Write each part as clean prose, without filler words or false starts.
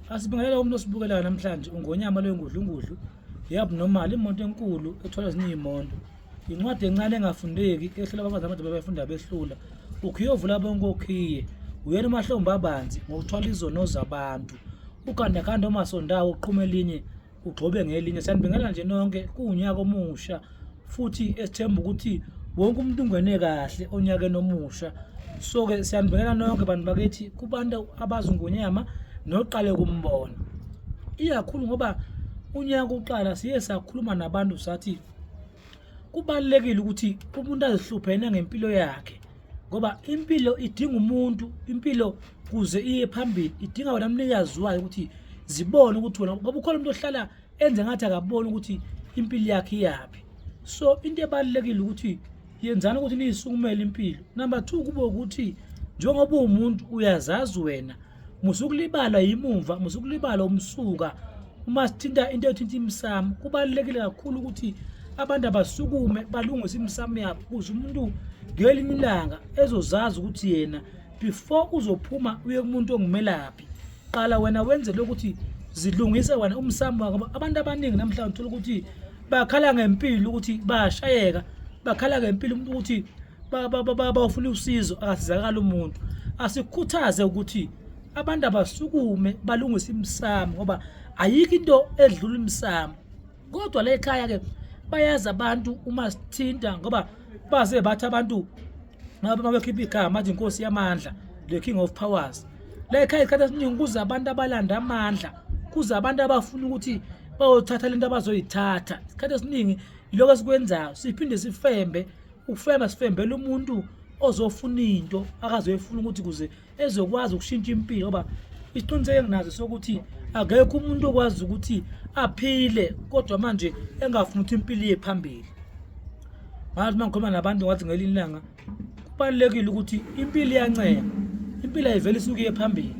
Asibingelele umuntu osibukelayo namhlanje uNgonyama lwengudlungudlu yabnormal imoto enkulu ethwala ezinye iy'moto incwadi encane engafundeki ehlula abafazi amadoda befunda behlula ukhiye ovula bonke okhiye uyena umahlombe abanzi ngokuthwala izono zabantu ugandaganda omasondawo uqhuma elinye ugxobe ngelinye. Siyanibingelela nje nonke kuwunyaka omusha futhi esithemba ukuthi wonke umuntu ungene kahle onyakeni omusha. So-ke siyanibingelela nonke bantu bakithi kubantu abazi uNgonyama noqale ukumbona. Ikakhulu ngoba unyaka uqala siye sakhuluma nabantu sathi kubalulekile ukuthi umuntu azihluphene ngempilo yakhe ngoba impilo idinga umuntu, impilo kuze iye phambili idinga wena mnikazi wayo ukuthi zibone ukuthi wena ngoba ukhona umuntu ohlala enze ngathi akaboni ukuthi impilo yakhe iyaphi. So into ebalulekile ukuthi yenzani ukuthi niyisukumele impilo. Number 2 kube ukuthi njengoba uwumuntu uyazazi wena musukulibala yimumva musukulibala umsuka uma sithinta into ethinta imsamo kubalulekile kakhulu ukuthi abantu abasukume balungise imisamo yabo ukuze umuntu ngelinye ilanga ezozazi ukuthi yena before uzophuma uye kumuntu ongumelaphi qala wena wenze lokuthi zilungise wena umsamo wakho. Abantu abaningi namhlanje uthola ukuthi bakhala ngempilo ukuthi bayashayeka, bakhala ngempilo umuntu ukuthi bafuna usizo akasizakala umuntu. Asikhuthaze ukuthi abantu abasukume balungise imisamo ngoba ayikho into edlula imisamo. Kodwa la ekhaya ke bayazi abantu uma sithinta ngoba baze bathi abantu uma bekhipha igama bathi inkosi yamandla, the king of powers. La ekhaya isikhathi esiningi kuze abantu abalanda amandla, kuze abantu abafuna ukuthi bayothatha lento abazoyithatha. Isikhathi esiningi yiloko esikwenzayo, siphinde sifembe, ukufemba sifembela umuntu ozofuna into akazoyifuna ukuthi kuze ezokwazi ukushintsha impilo ngoba isiqiniseko enginazo sokuthi akekho umuntu okwazi ukuthi aphile kodwa manje engafuni ukuthi impilo iye phambili. Ngathi uma ngikhuluma nabantu ngathi ngelinye ilanga kubalulekile ukuthi impilo iyancenga, impilo ayivele isuke iye phambili.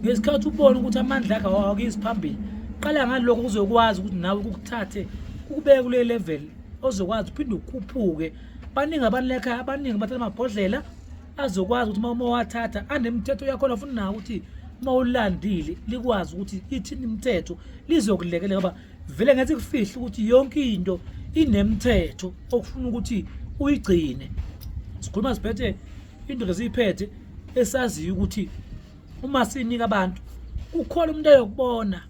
Ngesikhathi ubona ukuthi amandla akho awakuyisi phambili, qala ngalokho uzokwazi ukuthi nawe kukuthathe kukubeke kule level ozokwazi uphinde ukhuphuke. Baningi abantu la ekhaya abaningi bathatha amabhodlela azokwazi ukuthi uma uwathatha anemithetho yakhona futhi nawo ukuthi uma ulandile likwazi ukuthi ithini imithetho lizokulekelela ngoba vele ngathi kufihle ukuthi yonke into inemithetho okufuna ukuthi uyigcine. Sikhuluma siphethe into lesiyiphethe esaziyo ukuthi uma sinika abantu kukhona umuntu oyokubona,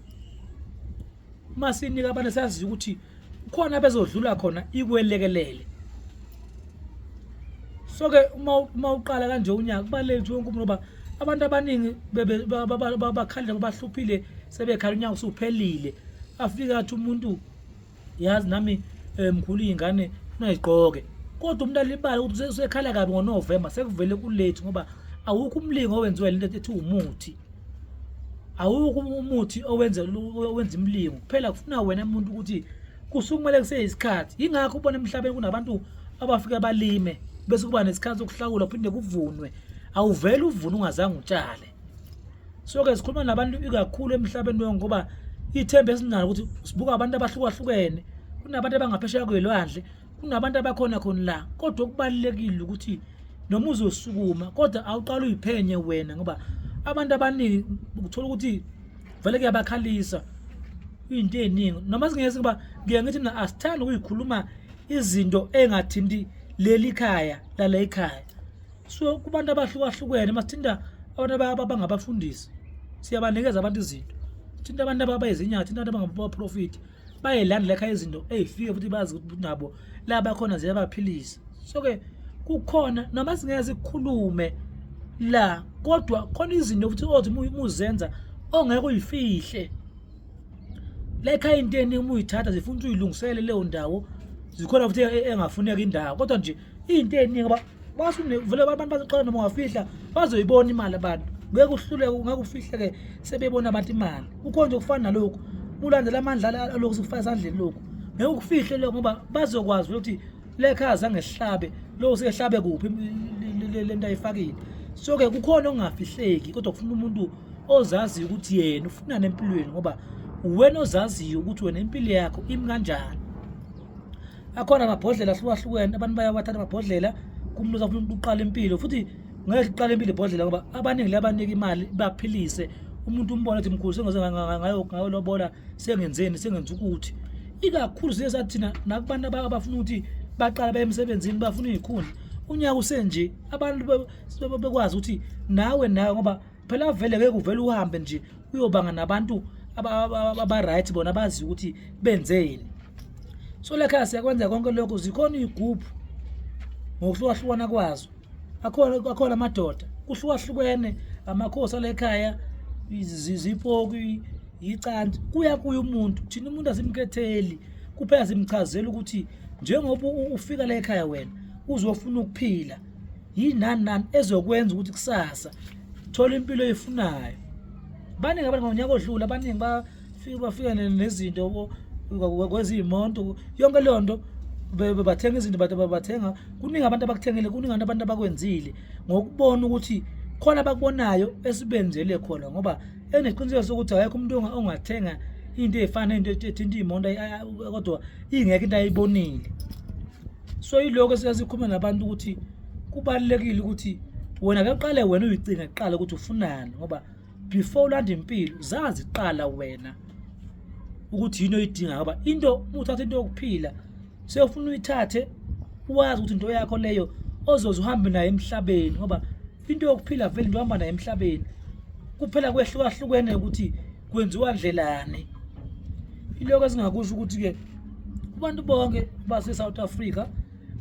uma sinika abantu esaziyo ukuthi kukhona abezodlula khona ikwelekelele. So-ke uma uqala kanje unyaka kubalulekile ukuthi wonke umuntu ngoba abantu abaningi bakhalile bahluphile sebekhala unyaka usuphelile, afike athi umuntu yazi nami mkhulu iy'ngane funa zigqoke, kodwa umuntu alibale ukuthi usekhala kabi ngoNovemba sekuvele ku-late ngoba awukho umlingo owenziwa lento ethi umuthi. Awukho umuthi owenza owenza imilingo kuphela kufuna wena muntu ukuthi kusukumele kuseyisikhathi. Yingakho ubona emhlabeni kunabantu abafike balime bese kuba nesikhathi sokuhlakula kuphinde kuvunwe. Awuvele uvune ungazange utshale. So-ke sikhuluma nabantu ikakhulu emhlabeni wonke ngoba ithemba esinalo ukuthi sibuka abantu abahlukahlukene, kunabantu abangaphesheya kwelwandle, kunabantu abakhona khona la, kodwa okubalulekile ukuthi noma uzosukuma kodwa awuqale uyiphenye wena ngoba abantu abaningi uthola ukuthi vele kuyabakhalisa into eziningi noma singeke kuba ngiye ngithi mina asithandi ukuyikhuluma izinto engathinti leli khaya lala ekhaya. So kubantu abahlukahlukene masithinta abantu abangabafundisi siyabanikeza abantu izinto, thinta abantu abayizinyanga, thinta abantu abangabaprofiti bayelanda ekhaya izinto ey'fike futhi bazi ukuthi nabo la bakhona ziyabaphilisa. So-ke kukhona noma singeke sikhulume la kodwa khona izinto futhi othi uma uzenza ongeke uyifihle. La ekhaya into eningi uma uyithatha zifuna ukuthi uyilungisele leyo ndawo, zikhona futhi engafuneka indawo kodwa nje into eningi ngoba vele abantu bazoqala noma ungafihla bazoyibona imali abantu, ngeke uhluleke ngeke ufihleke sebebona abantu imali. Kukhona nje okufana nalokhu ulandela amandla alokhu sikufaka esandleni lokhu, ngeke ukufihle lokho ngoba bazokwazi ukuthi le khaya zange sihlabe lo usehlabe kuphi le nto ayifakile. So-ke kukhona okungafihleki kodwa kufuna umuntu ozaziyo ukuthi yena ufunani empilweni ngoba uwena ozaziyo ukuthi wena impilo yakho imi kanjani. Akhona amabhodlela ahlukahlukene abantu bayawathatha amabhodlela kumuntu osafuna ukuqala impilo futhi ngeke uqale impilo ibhodlela ngoba abaningi labanika imali baphilise Umuntu umbona ethi mkhulu sengaze ngayolobola, sengenzeni, sengenza ukuthi. Ikakhulu siye sathi thina nakubantu abafuna ukuthi baqala baye emsebenzini, bafuna iy'khundla, unyaka usenje, abantu bekwazi ukuthi nawe nawe, ngoba phela vele ngeke uvele uhambe nje uyobanga nabantu aba-right, bona bazi ukuthi benzeni. So lekhaya siyakwenza konke lokho. Zikhona iy'gubhu ngokuhlukahlukana kwazo, akhona amadoda kuhlukahlukene, amakhosi alekhaya, zipoki, icansi, kuya kuye umuntu. Thina umuntu asimkhetheli, kuphela simchazela ukuthi njengoba ufika la ekhaya wena uzofuna ukuphila, yini nani nani ezokwenza ukuthi kusasa thola impilo oyifunayo. Baningi abantu ngonyaka odlule, abaningi bafika bafika nezinto kweziyimoto, yonke leyo nto, bathenga izinto, bathenga kuningi abantu abakuthengile, kuningi abantu abakwenzile ngokubona ukuthi khona abakubonayo esibenzele khona, ngoba eneqiniseko sokuthi akekho umuntu ongathenga into ey'fana nento ethinta iy'moto kodwa ingekho into ayibonile. So yilokho esike sikhulume nabantu ukuthi kubalulekile ukuthi wena ke uqale wena uyicinge kuqala ukuthi ufunani, ngoba before ulanda impilo zazi kuqala wena ukuthi yini oyidingayo, ngoba into uma uthatha into yokuphila seyofuna uyithathe wazi ukuthi into yakho leyo ozoze uhambe nayo emhlabeni, ngoba into yokuphila vele into ohamba nayo emhlabeni, kuphela kwehlukahlukene ukuthi kwenziwa ndlelani. Iloko esingakusho ukuthi-ke kubantu bonke base-South Africa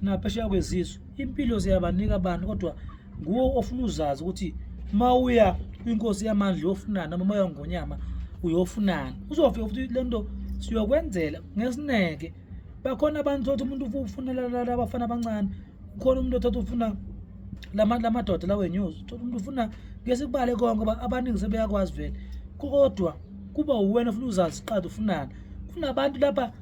naphesheya kwezizwe, impilo siyabanika abantu, kodwa nguwe ofuna uzazi ukuthi uma uya kwinkosi yamandla uyofunani, noma uma uya ngonyama uyofunani. Uzofika futhi le nto siyokwenzela ngesineke. Bakhona abantu thothi umuntu ufuna labafana abancane, ukhona umuntu othatha ufuna lamadoda lawo enyuzi, thola umuntu ufuna ngeke sikubale konke ngoba abaningi sebeyakwazi vele, kodwa kuba uwena ofuna uzazi qala ufunani. Kunabantu lapha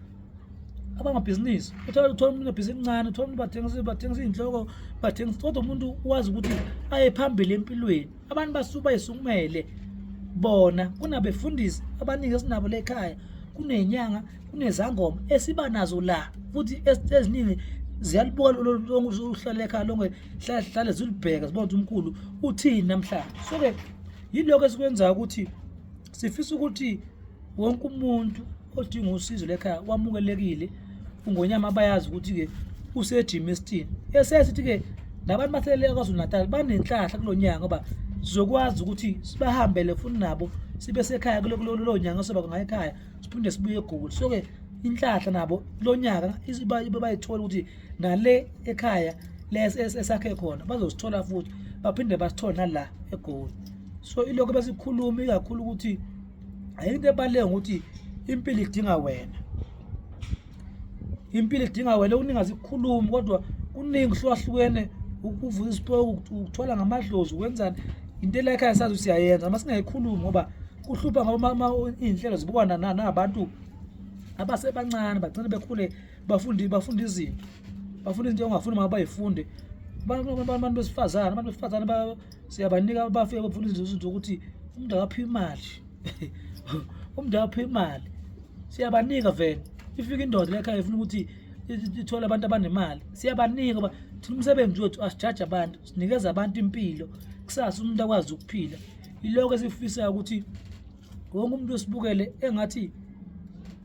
abamabhizinisi, uthola umuntu unebhizinisi elincane, uthola umuntu bathengisa iy'nhloko, bathengisa, kodwa umuntu wazi ukuthi aye phambili empilweni. Abantu basuke bayisukumele bona. Kunabefundisi abaningi esinabo la ekhaya, kuney'nyanga, kunezangoma esiba nazo la, futhi eziningi ziyalibuka lonke uhlala ekhaya lonke, hlale zilubheka zibona ukuthi umkhulu uthini namhlanje. So-ke yilokho esikwenzayo ukuthi sifisa ukuthi wonke umuntu odinga usizo lekhaya wamukelekile. Ungonyama bayazi ukuthi-ke useJimistini. Esesithi-ke nabantu baselele KwaZulu-Natal banenhlahla kulo nyaka, ngoba sizokwazi ukuthi sibahambele futhi nabo sibe sekhaya kulo nyaka soba ngayo ekhaya, siphinde sibuye eGoli. So-ke inhlahla nabo kulo nyaka bayithola ukuthi nale ekhaya esakhe khona bazosithola futhi baphinde basithole nala eGoli. So ilokho besikhuluma ikakhulu ukuthi ayikho into ebaluleke ngokuthi impilo idinga wena, impilo idinga wena. Okuningi asikukhulumi, kodwa kuningi kuhlukahlukene, ukuvusa isipoko, ukuthola ngamadlozi, ukwenzani, into la ekhaya sazi siyayenza noma singayikhulumi, ngoba kuhlupha ngoba iy'nhlelo zibukwa nabantu abasebancane, bagcine bekhule bafunde izinto, bafuna izinto ongafuni uma bayifunde. Abantu besifazane, abantu besifazane siyabanika, bafike bafuna izinto zokuthi umuntu akaphiwe imali, umuntu akaphiwe imali, siyabanika vele. Ifika indoda la ekhaya ifuna ukuthi ithole abantu abanemali, siyabanika, ngoba thina umsebenzi wethu asijaji abantu, sinikeza abantu impilo, kusasa umuntu akwazi ukuphila. Yiloko esifisayo ukuthi wonke umuntu osibukele engathi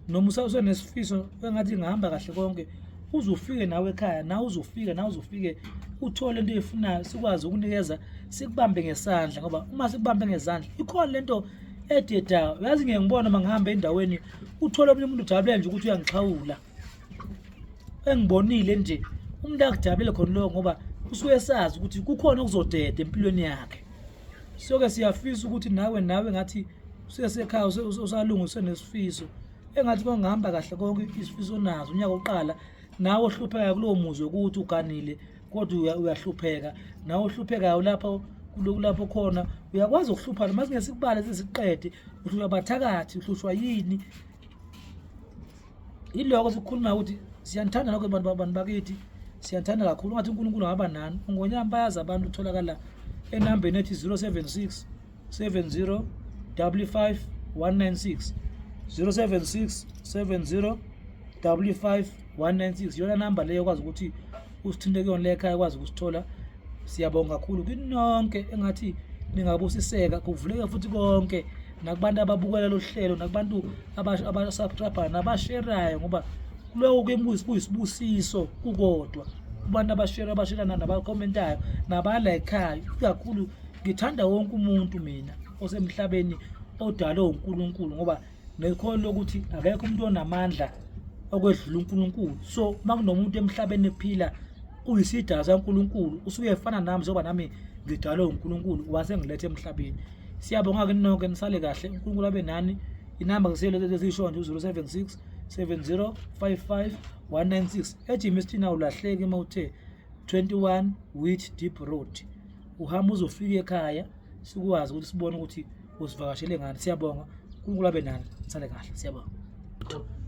noma usenesifiso engathi ingahamba kahle konke, uze ufike nawe ekhaya, nawe uzofika, nawe uzofike uthole into oyifunayo, sikwazi ukunikeza, sikubambe ngesandla, ngoba uma sikubambe ngezandla ikhona lento ededayo. Uyazi ngiye ngibona uma ngihamba endaweni, uthole omunye umuntu ujabule nje ukuthi uyangixhawula, engibonile nje umuntu akujabulele khona lokho, ngoba usuke esazi ukuthi kukhona okuzodeda empilweni yakhe. Soke siyafisa ukuthi nawe ngathi usesekhaya usalunga, usenesifiso engathi kungahamba kahle konke isifiso onazo unyaka oqala, nawe ohluphekayo kulowo muzi wokuthi uganile kodwa uyahlupheka, nawe ohluphekayo lapho kulapho khona uyakwazi ukuhlupha, noma singesikubale sesiqede, uhlushwa abathakathi, uhlushwa yini. Yiloko sikhuluma ukuthi siyanithanda nokho bantu bakithi, siyanithanda kakhulu, ungathi uNkulunkulu angaba nani. Ungonyama bayazi abantu, utholakala enambeni ethi 076 70 55 196, 076 70 55 196, iyona namba leyo okwazi ukuthi usithinte kuyona le ekhaya, ukwazi ukusithola. Siyabonga kakhulu kinonke, engathi ningabusiseka, kuvuleke futhi konke. Nakubantu ababukela lolu hlelo, nakubantu abasubscribe nabasherayo, ngoba lokho kuyisibusiso kukodwa kubantu abashera, abasherana, nabakhomentayo, nabalayikhayo. Ikakhulu ngithanda wonke umuntu mina osemhlabeni odalwe uNkulunkulu, ngoba nekhono lokuthi akekho umuntu onamandla okwedlula uNkulunkulu. So uma kunomuntu emhlabeni ephila uyisidalwa saNkulunkulu, usuke efana nami njengoba nami ngidalwe uNkulunkulu wasengilethe emhlabeni. Siyabonga-ke nonke, nisale kahle, uNkulunkulu abe nani. Inamba ngiselo esisho nje u-076 70 55 196 eGermiston. Awulahleki uma uthe 21 Witdiep Road, uhamba uzofika ekhaya, sikwazi ukuthi sibone ukuthi usivakashele ngani. Siyabonga, uNkulunkulu abe nani, nisale kahle, siyabonga.